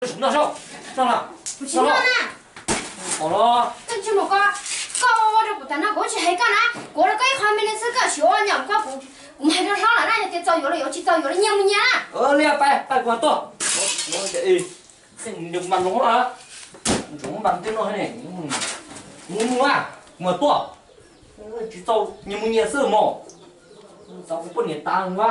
Noj saib, noj na. Kuv tsis noj na. Pom los. Koj tsis mus koj, koj ua rau kuv tas no kuv tsis hais koj na. Kuv ua rau koj ib qho me neeg xwb koj tsis ua nyom koj kuv, kuv mas rau hlob lawm na, yog tias txaus yuav los yuav, tsis txaus yuav los nyias mus nyias na. Lia pais, pais kuv mas tuaj. Xeem nws mas zoo lawm, zoo mas tej no ne. Mus mus a, mus tuaj. Tsis txaus nyias mus nyias xwb mog. Txaus kuv poj niam tas mus a.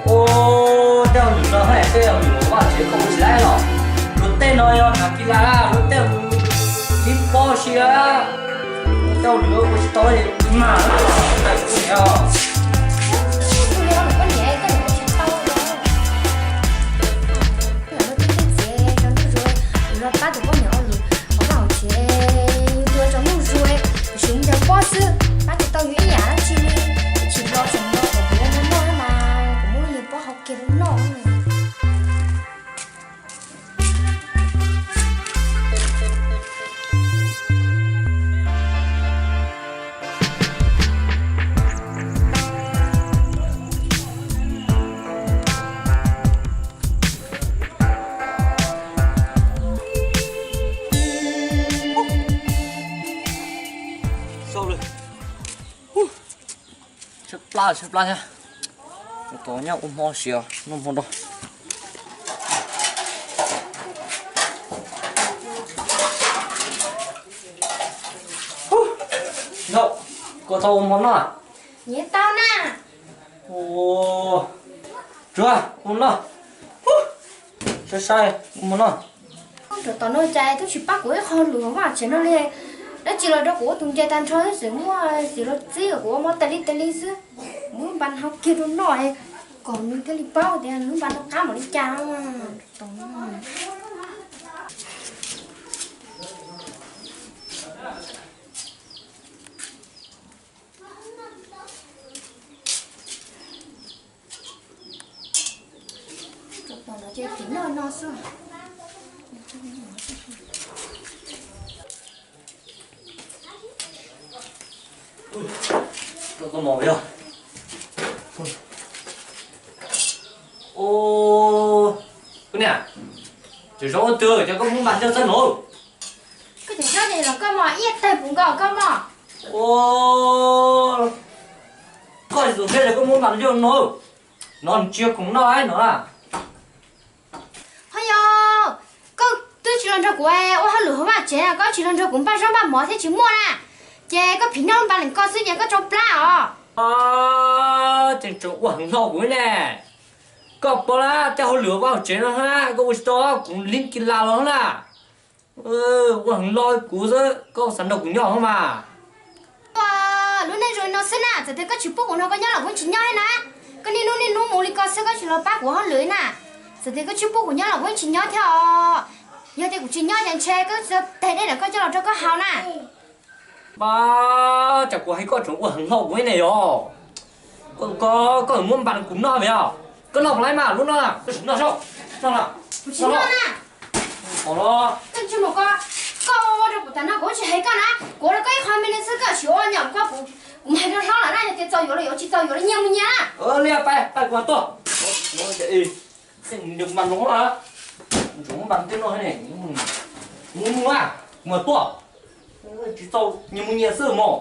Ua, tej hauj lwm no haj yam tej hauj lwm uas Vaj tsev kho ua tsis laib los. Luag tej no yog hnav kis las, luag tej ib pob si a. Tej hauj lwm ua tsis tau mas. Los pab tus poj niam ua lus hauv vaj hauv tsev, yus ua tsaus ntuj zuag, yus siv ntawd pob xwb, pab tsis tau yus ib yam dab tsi li. Tsis los tseem los kom kuv ua noj mas, kuv muab yus pob hau kiag rau noj. Tshaib plab, tshaib plab thiab. Tos nyob ua hmo siav, noj hmo nrog. Ntau, koj tau ua hmo noj? Nyiam tau na. Ua, tsuav ua noj. Sai sai, ua hmo noj. Rau tom no cas twb tsis pab kuv ib qho lus hauv vaj tsev no li. Dab tsi los rau kuv ua tus nce tag nrho xwb, muab xim los txib kuv ua hmo tas li tas li xwb. Muab npas hau kiag rau noj, kom nws thiaj li paub tias nws npas rau qab npaum li cas. Ua, koj niam, cov zaub twg cov koj muab npas coj txog no? Koj cov zaub ne los koj mog, ib tag puv nkaus koj mog. Ua, koj tsis tus thiab es koj muab npas coj no, no tsis yog khoom noj no na. Ho yog koj twb tsis los nrog kuv ua hauj lwm hauv vaj tsev, koj tsis los nrog kuv npaj zaub npaj mov thiab tsis muaj na, ces koj phim nyuj npaj lees koj xwb ces koj tsau plab os. Tseem tseem ua heev hlo kuv ne. Koj paub lawm tej hauj lwm hauv vaj hauv tsev no na, koj ua tsis tau, kuv lim kis las los na. Ua heev hlo kuv xwb, koj xav nrog kuv nyob hauv mas. Lub neej zoo li no xwb na, txawm tias koj tsis pub kuv nrog koj nyob los kuv tsis nyob thiab na. Koj niaj hnub niaj hnub mus li ko xwb, koj tsis los pab kuv hauj lwm na. Txawm tias koj tsis pub kuv nyob los kuv tsis nyob thiab os. Yog tias kuv tsis nyob ces ntshe koj txiav teg dej ntawm koj coj los rau koj haus na. Pab, cas kuv hais koj tseem ua heev hlo kuv ne yog. Koj, koj muab npas kuv noj mas yog. Koj noj puas laib mas lub no na, koj sim noj saib. Noj na. Kuv tsis noj na. Pom los. Koj tsis mus koj, koj ua rau kuv tas no kuv tsis hais koj na, kuv ua rau koj ib qho me neeg xwb koj tsis ua nyom koj kuv, kuv mas hais rau hlob lawm na, yog tias txaus yuav los yuav, tsis txaus yuav los nyias mus nyias na. Lia pais, pais kuv mas tuaj. Xeem nws mas zoo lawm, zoo mas tej no ne. Mus mus a, kuv mas tuaj. Tsis txaus nyias mus nyias xwb mog.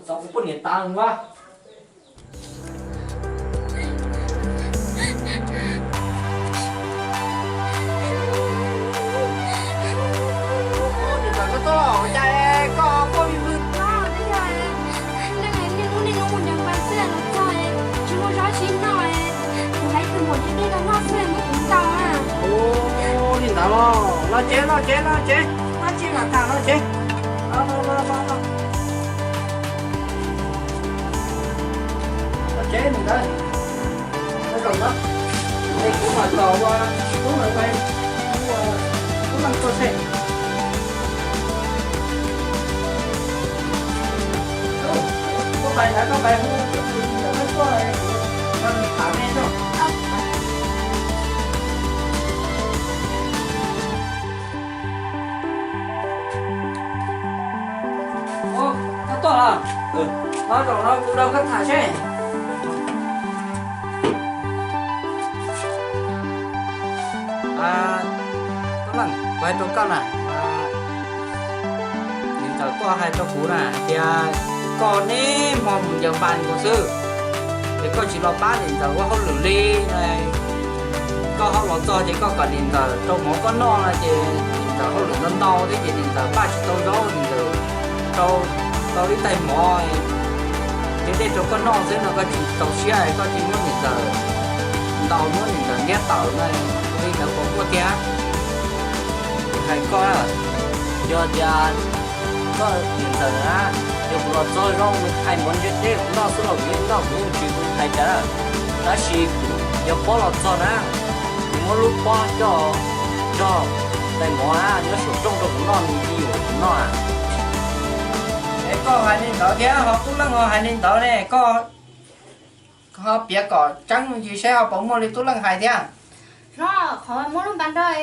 Txaus kuv poj niam tas mus a. Niam ntawd, koj tuaj los ua cas koj quaj vij vwg? Niaj hnub niaj hnub mus nrog npaj xwb los txog tsis muaj zaub tsis noj, kuv hlais kawg npaum ces dej los noj xwb muab kuv ntaus na. Ua li ntawd los, los tsev, los tsev, los tsev, muaj dab tsi mam tham los tsev. Los tsev niam ntawd, zaum no es kuv mam los ua tub ntawd pais, kuv ua tub leej txoj sia. Pais ntawd koj pais hu tus txiv ntxawm tuaj, tuaj tham me no. Ua, koj tuaj los? Los zaum no kuv nrog koj tham seb. Tub Leej, kuv hais rau koj na, niam ntxawm tuaj hais rau kuv na hais tias koj niaj hmo mus ncaws npas nkaus xwb, ces koj tsis los pab niam ntxawm ua hauj lwm li. Koj ho los txog ces koj kom niam ntxawm rau mov koj noj no ces niam ntxawm hauj lwm ntau ntau thiab ces niam ntxawm npaj tsis tau zaub, niam ntxawm rau tau ib tais mov, cev dej rau koj noj xwb no koj tsis txaus siab, koj tsis muab niam ntxawm ntaus, muab niam ntxawm ntiab tawm no, li ntawd puas muaj tiag? Hais koj, yog tias koj niam ntxawm na, yog kuv los txog zoo hais mov ntiab dej kuv noj xwb los kuv yeej noj, kuv yeej tsis hais cas. Tab sis kuv nco pob los txog na, kuv muab lub pob coj nrog tais mov na nyob saum rooj rau kuv noj, nws tsis yuam kuv noj. Es koj hais li ntawd thiab ho Tub Leej ho hais li ntawd ne, koj ho piav kom tseeb me ntsis seb ho puas muaj li Tub Leej hais thiab. Hlob, qhov muab lub npas nrog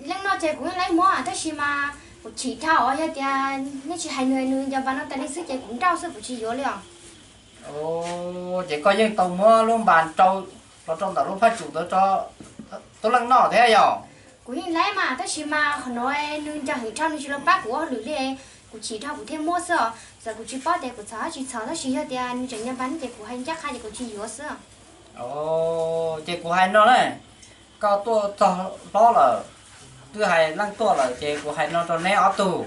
Leej noj ces kuv yeej laib muab tab sis mas kuv chim dhau os, yog tias nej tsis hais nws, nws ncaws npas no tas li xwb ces kuv nrauj xwb kuv tsis yuav li os. Ces koj yeej tau muab lub npas rau los rau ntawm lub phaj tsum ntawd rau Tub Leej noj thiab yog? Kuv yeej laib mas tab sis mas qhov no nws nco heev dhau, nws tsis los pab kuv ua hauj lwm li, kuv chim dhau kuv thiaj muab xwb os. Txawm kuv tsis paub tias kuv txhom tsis txhom tab sis yog tias nws tseem nco npas no ces kuv hais ncaj qha ces kuv tsis yuav xwb. Ces kuv hais no na, koj tuaj txog hlob lawm, twb hais Leej tuaj lawm ces kuv hais no rau neb ob tug.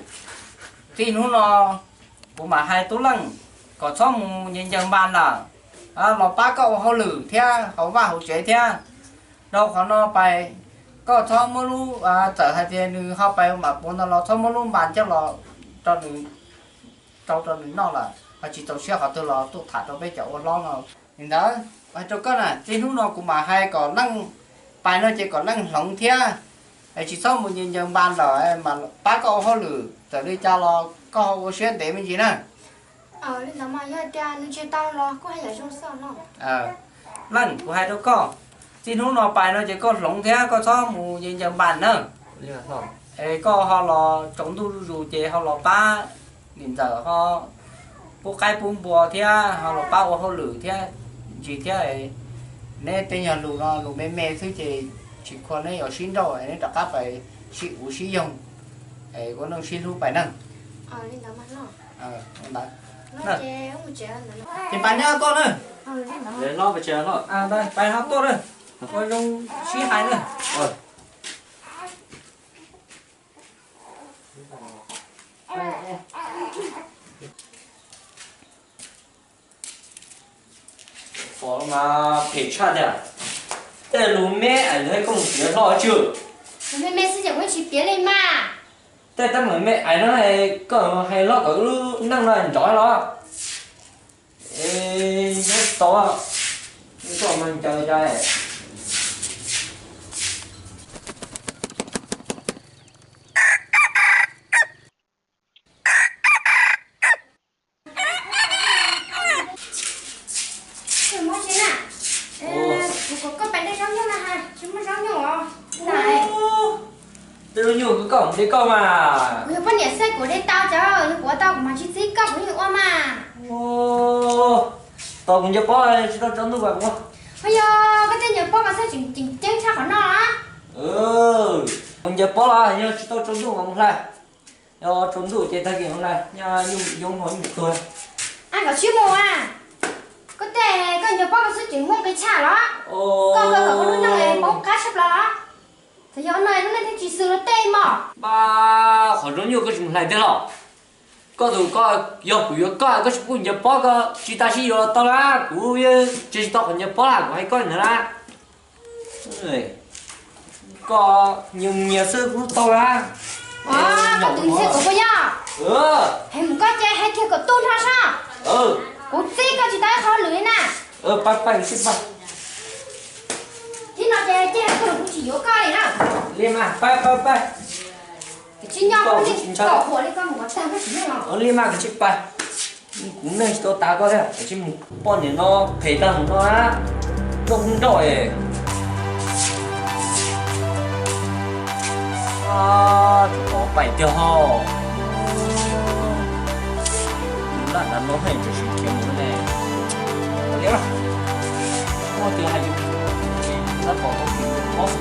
Txij hnub no kuv mam hais Tub Leej kom txhob mus ncaws npas lawm, los pab koj ua hauj lwm thiab hauv vaj hauv tsev thiab. Dhau qhov no pais koj txhob muab lub, txawm hais tias nws ho pais mam puav ntawd los txhob muab lub npas coj los rau nws, rau rau nws noj lawm, ho tsis txaus siab qhov twg los tuaj tham rau peb cov ua hlob no. Li ntawd hais rau koj na, txij hnub no kuv mam hais kom Leej pais no ces kom Leej hloov thiab, es tsis txhob mus ncaws npas lawm, mas pab koj ua hauj lwm txawm li cas los koj ho ua siab ntev me ntsis na. Leej, kuv hais rau koj, txij hnub no pais no ces koj hloov thiab koj txhob mus ncaws npas na. Es koj ho los tsaus ntuj zuj zus ces ho los pab niam ntxawm ho pub qaib pub npua thiab ho los pab ua hauj lwm thiab ntsis thiab. Neb tej nyuag lus no lus me me xwb ces tsis khuam neb yuav sib nrauj, neb rov qab pais sib uv sib yoog, ua neej sib hlub pais na. Ces pais neb ho tuaj na. Pais ho tuaj na, ua zoo sib hais na. Pom mas phem tshaj tiag. Tej lus me ais ntawd koj mus piav hlob tsis? Lus me me xwb ces kuv tsis piav li mas. Tej teeb meem me ais no koj hais hlob kom wb lub neej no nrov los? Es nyob tsis tau, koj mas ncaws cas. Kuv kom koj pais de zaub nyuj na ha, tsis muaj zaub nyuj os. Tej zaub nyuj koj mus de koj mas. Kuv yog poj niam xwb kuv de tau cov, yog kuv ua tau kuv mas tsis txib koj kuv yeej ua mas. Tos kuv ncaws pob tsis tau tsaus ntuj mas kuv. Ho yog koj tej ncaws pob mas xwb tseem ceeb tshaj qhov no. Kuv ncaws pob los yog tsis tau tsaus ntuj mas mus hlais. Yog tsaus ntuj ces tag kis mus hlais, nyob yoov hmo ib mus tuag. Ab, koj tsis mus a? Koj tej koj ncaws pob koj xwb tseem muaj nqi tshaj los? Koj koj kom ua lub neej poob qab tshaj plaws los? Txawm yog no lub neej thiaj tsis xws luag tej mog. Pab qhov zaub nyuj koj tsis mus hlais tiag los? Koj tus koj, yog kuv yuav koj koj tsis pub ncaws pob koj tsis tas sib yuav los tau na, kuv tsis tsis tau qhov ncaws pob na, kuv hais koj ntawd na. Koj nyias nyias xwb kuv tau na. Koj tus nyias kuv puas yog? Hais mus koj ces hais kiag kom tu nrho soj. Kuv txib koj tsis tau ib qho lwm li na. Pab pab txib pab. Thib no ces cia koj los kuv tsis yuav koj li na. Li mas pab pab pab. Tsis nyob kuv tsis kaum huam li koj mus kom tag koj tsis nyob los. Li mas kuv tsis pab. Kuv neej tsis tau tas koj thiab, tab sis mus poj niam no phem tag mus no na, nrauj kuj nrauj es. Tsis tau pais tiag ho. Nws laj dav no heej tsis khiav mus ne. Muaj tiag hais tias lab pom tau kis mob.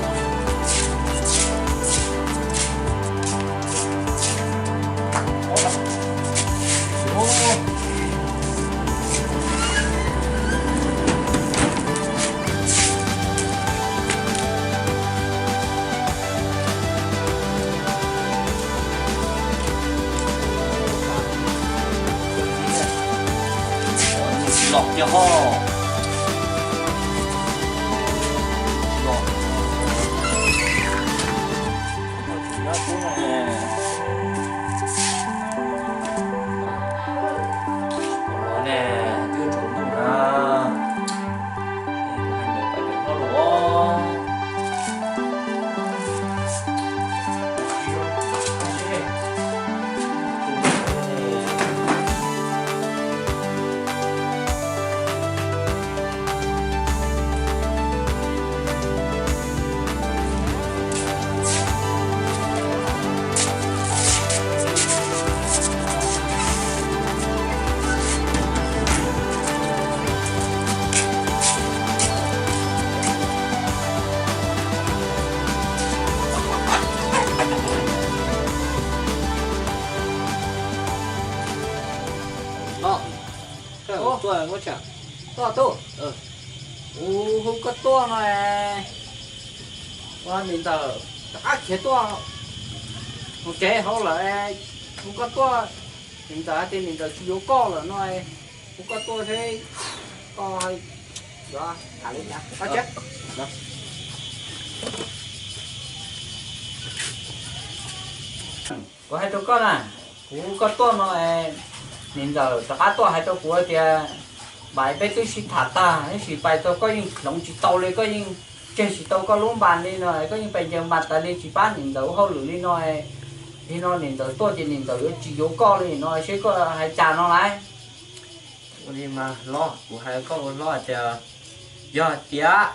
Los kiag ho. Tuaj, tuaj, kuv hu koj tuaj no, ua niam ntxawm rov qab khiav tuaj mus tsev hauv lawm, hu koj tuaj, niam ntxawm hais tias niam ntxawm tsis yuav koj lawm no, hu koj tuaj seb koj yuav hais li cas. Kuv hais rau koj na, kuv hu koj tuaj no, niam ntxawm rov qab tuaj hais rau kuv tias, npaim peb twb sib tham tag, tab sis pais tau koj yeej hloov tsis tau li, koj yeej tseg tsis tau koj lub npas li no, koj yeej pais ncaws npas tas li tsis pab niam ntxawm ua hauj lwm li no. Li no niam ntxawm tuaj ces niam ntxawm yuav tsis yuav koj li no, seb koj hais cas no lauj. Ua li mas hlob, kuv hais koj ua hlob hais tias, yog tias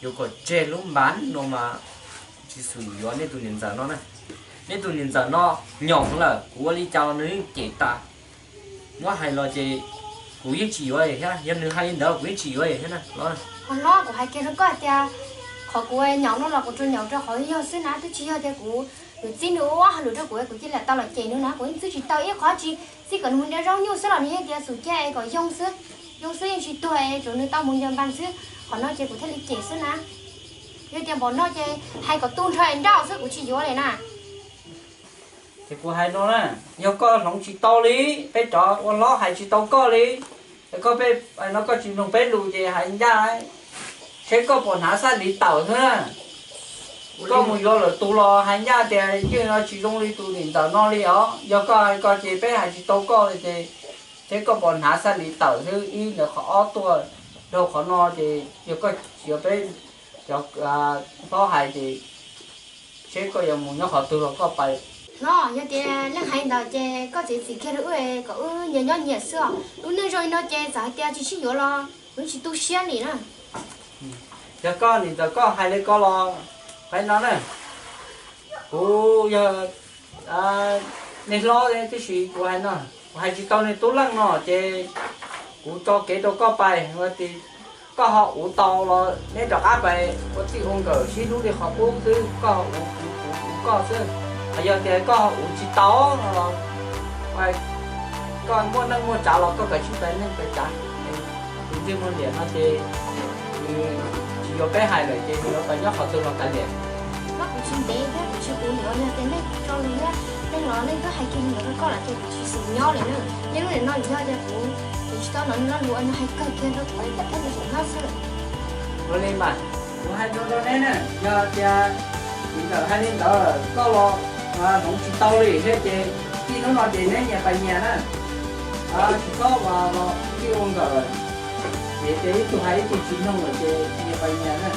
yuav kom tseg lub npas no mas tsis xum yuav nej tus niam ntxawm no na. Nej tus niam ntxawm no nyaum lawm, kuv ua li cas los nws yeej cem tas. Muab hais los ces kuv yeej tsis yuav thiab, yog nws hais li ntawd kuv yeej tsis yuav thiab na. Hlob, kuv hais kiag rau koj tias, qhov kuv nyaum no los kuv tsuas nyaum rau qhov yog xwb na, twb tsis yog tias kuv, nws txib nws ua hauj lwm rau kuv, kuv cia li tau los cem nws na, kuv yeej txib tsis tau ib qho, tsis txib kom nws mus de zaub nyuj xwb los nws yeej tias xum cia es kom yoo xwb, yoo xwb yeej tsis tuag es tsuas nws tau mus ncaws npas xwb, qhov no ces kuv thiaj li cem xwb na. Yog tias npaum no ces hais kom tu nrho es nrauj xwb kuv tsis yuav li na. Ces kuv hais no na, yog koj hloov tsis tau li, peb cov ua hlob hais tsis tau koj li, es koj peb no koj tsis mloog peb lus ces hais ncaj, seb koj puas hnav xab lis tawm xwb na. Koj mus yuav lwm tus los hais ncaj tias yeej no tsis zoo li tus niam ntxawm no li os. Yog koj hais ko ces peb hais tsis tau koj li ces seb koj puas hnav xab lis tawm xwb ib ntawd, qhov ob tuaj rau qhov no ces yog koj tsis yuav peb cov hlob hais ces seb koj yuav mus nyob qhov twg los koj pais. Hlob, yog tias leej hais ntawd ces koj txiav txim kiag rau wb kom wb nyias nyob nyias xwb os. Lub neej zoo li no ces txawm hais tias tsis sib yuav los kuv tsis tu siab li na. Yog koj niam ntxawm koj hais li ko los hais no na, kuv yog nej hlob tib si kuv hais no, kuv hais tsis tau nws tub leej no ces kuv tso kev rau koj pais, ua tias koj ho uv tau los neb rov qab pais ua txij ua nkawm sib hlub li qhov qub xwb, koj ho uv kuv kuv uv koj xwb. Hos yog tias koj ho uv tsis tau no los koj muaj neej muaj tsav los koj kav tsij pais neej pais tsav. Tus ntsej muag liam no ces nws tsis yuav peb hais lawm ces nws yuav pais nyob qhov twg los kav liam. Kuv tsis ntev thiab kuv tsis uv lawm, yog tias nej tso lus thiab nej los nej twb hais kiag li ntawd rau koj lawm ces kuv tsis xav nyob lawm na. Yog lub nim no yog tias kuv, kuv tsis tau hnov nws lo lus uas nws hais kawg kiag rau kuv, kuv thiaj li xav nyob xwb. Ua li mas, kuv hais rau rau neb na, yog tias txiv ntxawm hais li ntawd lawm koj los hloov tsis tau li thiab ces txij hnub no ces neb nyias pais nyias na. Tsis txhob los txij ua nkawm lawm, vim tias ib tug hais ib tug tsis mloog lawm ces nyias pais nyias na.